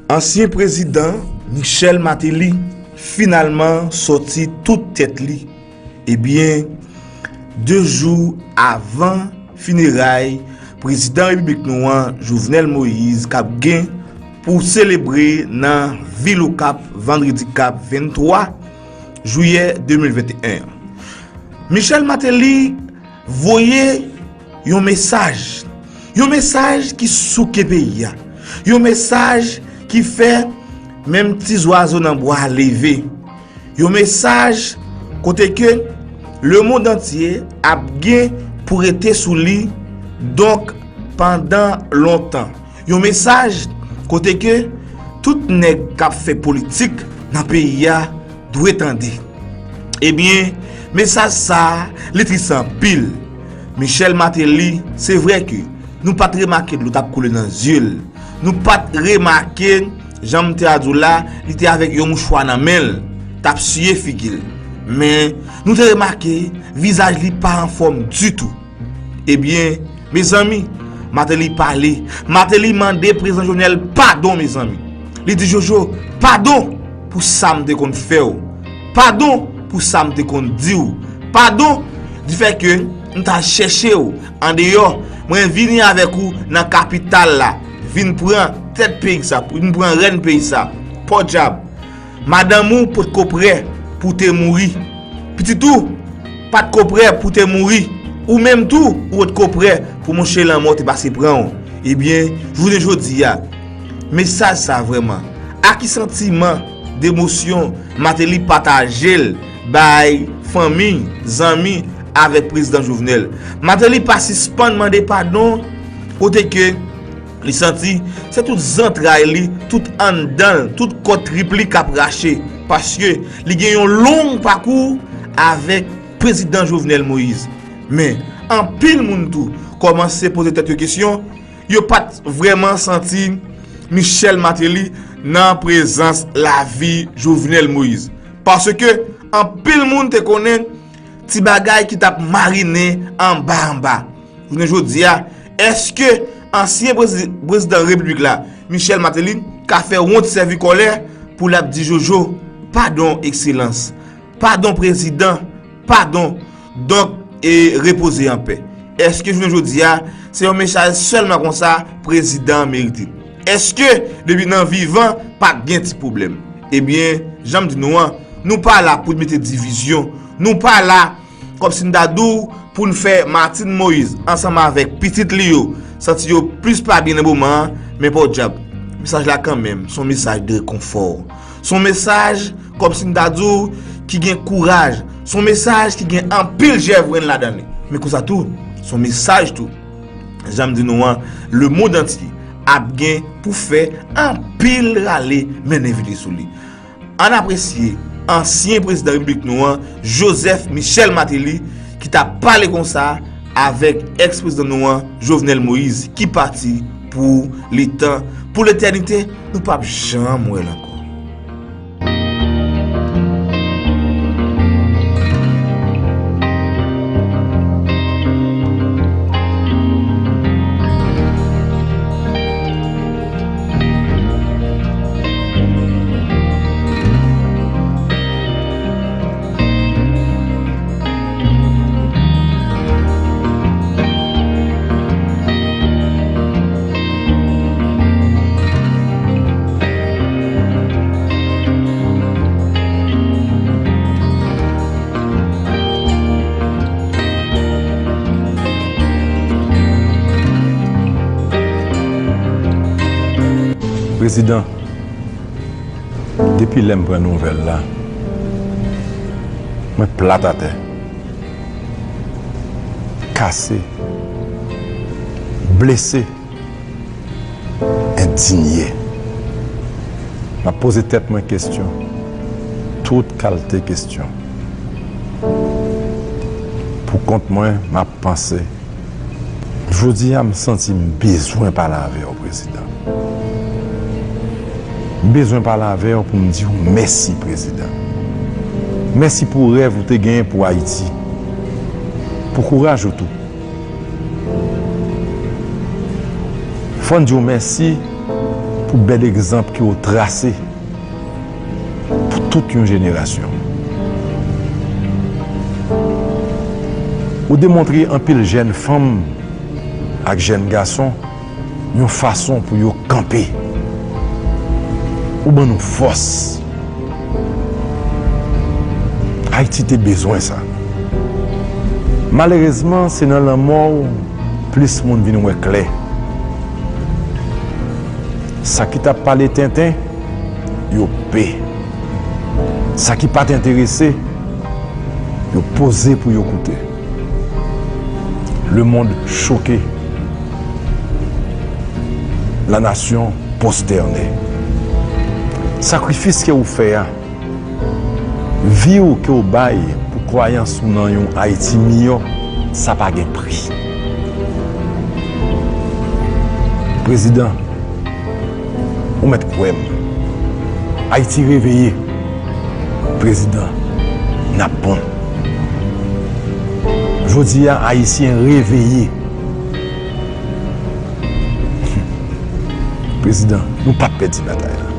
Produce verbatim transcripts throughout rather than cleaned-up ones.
Ansyen prezidan Michel Martelly finalman sòti tout tèt li. Ebyen, de jou avan fineray prezidan repiblik nou an, Jovenel Moïse, k ap gen pou selebre nan vil Okap vandredi k ap venntwa jiyè de mil venteyen an. Michel Martelly voye yon mesaj, yon mesaj ki souke peyi a, yon mesaj ki fè menm ti zwazo nan bwa a leve, yon mesaj kote ke lemonn antye ap gen pou rete sou li, donk, pandan lontan. Yon mesaj kote ke tout nèg k ap fè politik nan peyi a dwe tande. Ebyen, mesaj sa a, li tris anpil. Michel Martelly, se vre ke nou pa t remake dlo t ap koule nan zye l. Nou pa t remake, jan m te a di w la, li te avèk yon mouchwa nan men l, t ap siye figi l. Men, nou te remake vizaj li pa anfòm ditou. Ebyen, mezanmi, Martelly pale. Martelly mande prezidan Jovenel padon, mezanmi. Li di, Jojo, padon pou sa m te konn fè w. Padon pou sa m te konn di w. Padon difè ke m t al chèche w andeyò. Mwen vini avèk ou nan kapital la. Vin pran tèt peyi sa, vin pran rèn peyi sa. Pòdyab. Madanm ou potko prè pou te mouri. Pitit ou patko prè pou te mouri. Ou menm tou, ou potko prè pou monche lanmò te pase pran w. Ebyen, jounen jodi a, mesaj sa vrèman, a ki santiman demosyon Martelly pataje l bay fanmi, zanmi avèk prezidan Jovenel? Martelly pa sispann mande padon kote ke li santi se tout zantray li, tout anndan l, tout kò trip li k ap rache, paske li gen yon long pakou avèk prezidan Jovenel Moïse. Men, anpil moun tou kòmanse poze tèt yo kesyon, yo pa t vrèman santi Michel Martelly nan prezans lavi Jovenel Moïse. Paske anpil moun te konnen ti bagay ki t ap marinen anba anba. Jounen jodi a, èske ansyen prezi-, prezidan repiblik la, Michel Martelly, ka fè wont sèvi kòlè pou l ap di Jojo, padon, ekselans, padon, prezidan, padon, donk, e repoze anpè? Èske jounen jodi a, se yon mesaj sèlman konsa prezidan an merite? Èske depi nan vivan, pa t gen ti pwoblèm? Ebyen, jan m di nou an, nou pa la pou n mete divizyon, nou pa la kòmsi n ta di w pou n fè Martine Moïse ansanm avèk pitit li yo santi yo plis pa byen nan moman an, men podyab, mesaj la kanmenm, se yon mesaj de rekonfò. Se yon mesaj kòmsi n ta di w ki gen kouraj. Se yon mesaj ki gen anpil jèvrenn ladan li. Men konsa tou, se yon mesaj tou, jan m di nou an, lemonn antye ap gen pou fè anpil rale mennen vide sou li. Ann apresye ansyen prezidan repiblik nou an, Joseph Michel Martelly, ki t ap pale konsa avèk èks prezidan nou an, Jovenel Moïse, ki pati pou letan, pou letènite, nou p ap janm wè l ankò. Prezidan, depi lè m pran nouvèl la, mwen plat atè, kase, blese, endinye. M ap poze tèt mwen kesyon, tout kalte kesyon. Poukont mwen, m ap panse. Jodi a, m santi m bezwen pale avè w, prezidan. M bezwen pale avè w pou m di w mèsi, prezidan. Mèsi pou rèv ou te genyen pou Ayiti, pou kouraj ou tou. Fò n di w mèsi pou bèl egzanp ke w trase pou tout yon jenerasyon. Ou demontre anpil jèn fanm ak jèn gason yon fason pou yo kanpe. Ou ban nou fòs. Ayiti te bezwen sa. Malerezman, se nan lanmò w plis moun vin wè klè. Sa ki t ap pale tenten, yo pe. Sa ki pa t enterese, yo poze pou yo koute. Le monde choqué. La nation prosternée. Sakrifis ke ou fè a, vi w ke w bay pou kwayans ou nan yon Ayiti miyò, sa pa gen pri. Prezidan, ou mèt kwè m. Ayiti reveye. Prezidan, n ap bon. Jodi a, Ayisyen reveye. Prezidan, nou p ap pèdi batay la.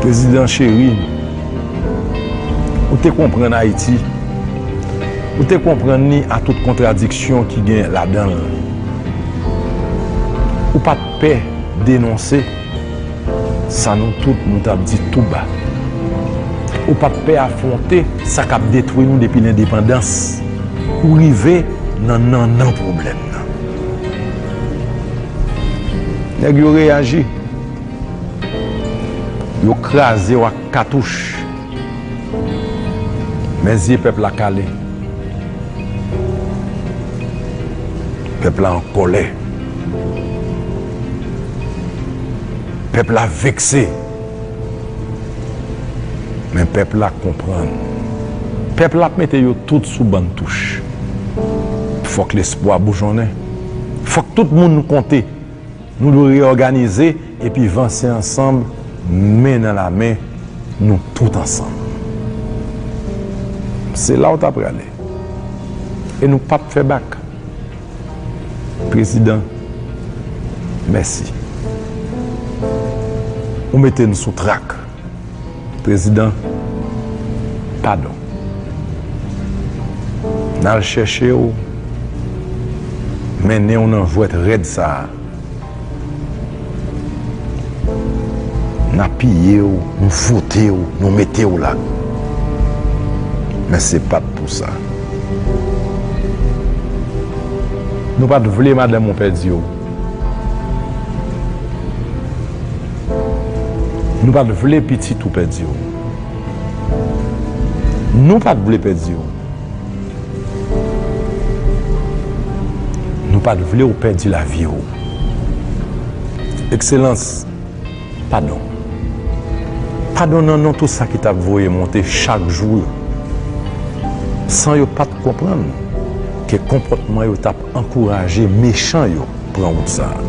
Prezidan cheri, ou te konprann Ayiti. Ou te konprann li a tout kontradiksyon ki gen ladan l. Ou pa t pè denonse sa nou tout nou t ap di tou ba. Ou pa t pè afwonte sa k ap detwi nou depi lendepandans. Ou rive nan nannan pwoblèm nan. Nèg yo reyaji. Yo kraze w ak katouch. Men zye pèp la kale. Pèp la an kòlè. Pèp la vekse. Men pèp la konprann. Pèp la ap mete yo tout sou bann touch. Fòk lespwa boujonnen. Fòk tout moun konte. Nou dwe reyòganize epi vanse ansanm, men nan lamen, nou tout ansanm. Se la w ta prale. E nou p ap fè bak. Prezidan, mèsi. Ou mete n sou trak. Prezidan, padon. N al chèche w, mennen w nan jwèt rèd sa a. N apiye w, nou vote w, nou mete w la. Men se pa t pou sa. Nou pa t vle madanm ou pèdi w. Nou pa t vle pitit ou pèdi w. Nou pa t vle pèdi w. Nou pa t vle w pèdi lavi w. Ekselans, padon. Padon nan non tout sa ki t ap voye monte chak jou yo. San yo pa t konprann ke konpòtman yo t ap ankouraje mechan yo pran wout sa a.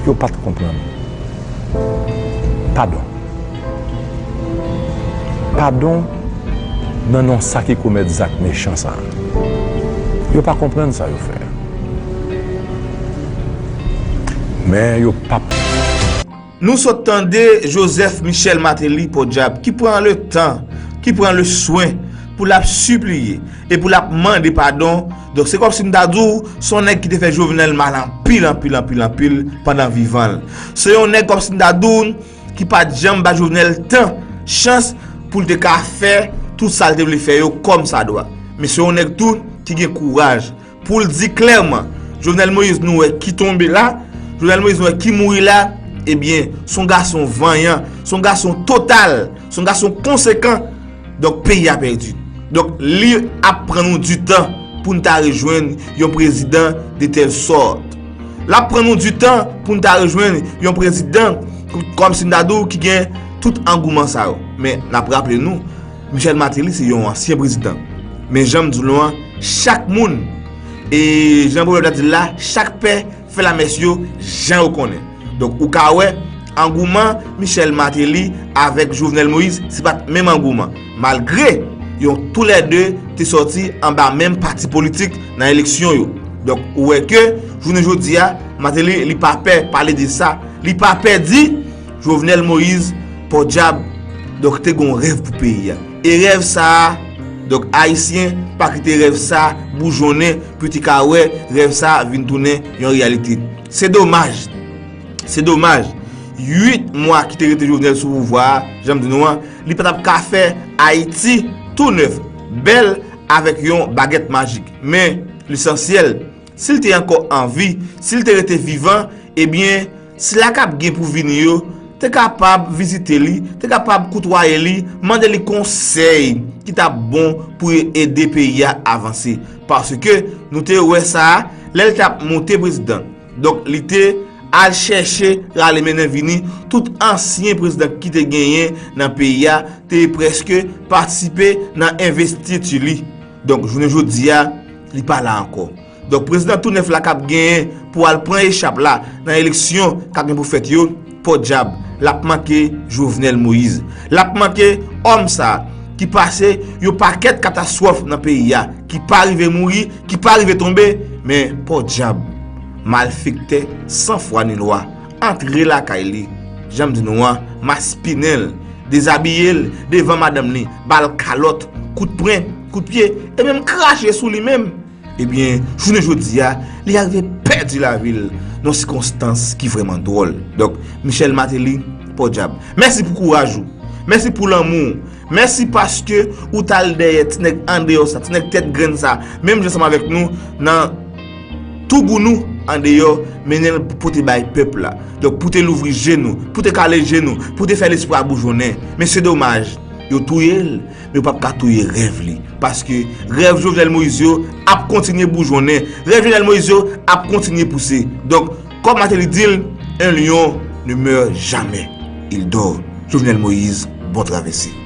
Yo pa t konprann. Padon. Padon nan non sa ki komèt zak mechan sa a. Yo pa konprann sa yo fè a. Men yo p ap. Nou sot tande Joseph Michel Martelly, podyab, ki pran le tan, ki pran le swen pou l ap sipliye e pou l ap mande padon. Donk, se kòmsi m ta di w, se yon nèg ki te fè Jovenel mal anpil, anpil, anpil, anpil pandan vivan l. Se yon nèg kòmsi m ta di w, ki pa t janm ba Jovenel tan, chans pou l te ka fè tout sa l te vle fè yo kòmsadwa. Men se yon nèg tou ki gen kouraj pou l di klèman, Jovenel Moïse nou wè ki tonbe la, Jovenel Moïse nou wè ki mouri la, ebyen, se yon gason vanyan, se yon gason total, se yon gason konsekan, donk peyi a pèdi. Donk, li ap pran nou ditan pou n ta rejwenn yon prezidan de tèl sòt. L ap pran nou ditan pou n ta rejwenn yon prezidan, kòmsi m ta di w, ki gen tout angouman sa yo. Men, n ap raple nou, Michel Martelly se yon ansyen prezidan. Men jan m di w lan, chak moun, e jan pwovèb la di l la, chak pè fè lamès yo jan yo konnen. Donk, ou ka wè, angouman Michel Martelly avèk Jovenel Moïse, se pa t menm angouman. Malgre yo toulède te sòti anba menm pati politik nan eleksyon yo. Donk, ou wè ke, jounen jodi a, Martelly, li pa pè pale de sa, Li pa pèdi. Jovenel Moïse, pòdyab, donk, te gon rèv pou peyi a. E rèv sa a, donk, Ayisyen, pa kite rèv sa a boujonnen pou yo te ka wè rèv sa a vin tounen yon reyalite. Se domaj. Se domaj. Uit mwa ki te rete Jovenel sou pouvwa a, jan m di nou an, li pa t ap ka fè Ayiti tou nèf, bèl, avèk yon bagèt majik. Men, lesansyèl, si l te ankò an vi, si l te rete vivan, ebyen, sila k ap gen pou vini yo te kapab vizite li, te kapab koutwaye li, mande li konsèy ki t ap bon pou ede peyi a avanse. Paske nou te wè sa a, lè l t ap monte prezidan. Donk, li te al chèche rale mennen vini tout ansyen prezidan ki te genyen nan peyi a, te prèske patisipe nan envestiti li. Donk, jounen jodi a, li pa la ankò. Donk, prezidan tou nèf la k ap genyen pou al pran echap la nan eleksyon k ap gen pou fèt yo, pòdyab, l ap manke Jovenel Moïse. L ap manke òm sa a ki pase yon pakèt katastwòf nan peyi a, ki pa rive mouri, ki pa rive tonbe, men pòdyab, malfektè san fwa ni lwa antre lakay li, jan m di nou an, maspinen l, dezabiye l devan madanm li, ba l kalòt, kout pwen, kout pye, e menm krache sou li menm. Ebyen, jounen jodi a, li arive pèdi lavi l nan sikonstans ki vrèman dwòl. Donk, Michel Martelly, pòdyab. Mèsi pou kouraj ou. Mèsi pou lanmou w. Mèsi paske ou t al dèyè ti nèg andeyò sa, ti nèg tèt grenn sa, menm jan ansanm avèk nou, nan tougou nou andeyò, mennen l pou te bay pèp la. Donk, pou te louvri je nou, pou te kale je nou, pou te fè lespri a boujonnen. Men se domaj, yo touye l, men yo p ap ka touye rèv li. Paske rèv Jovenel Moïse yo ap kontinye boujonnen. Rèv Jovenel Moïse yo ap kontinye pouse. Donk, kòm Martelly di l, un lion ne meurt jamais, il dort. Jovenel Moïse, bon travèse.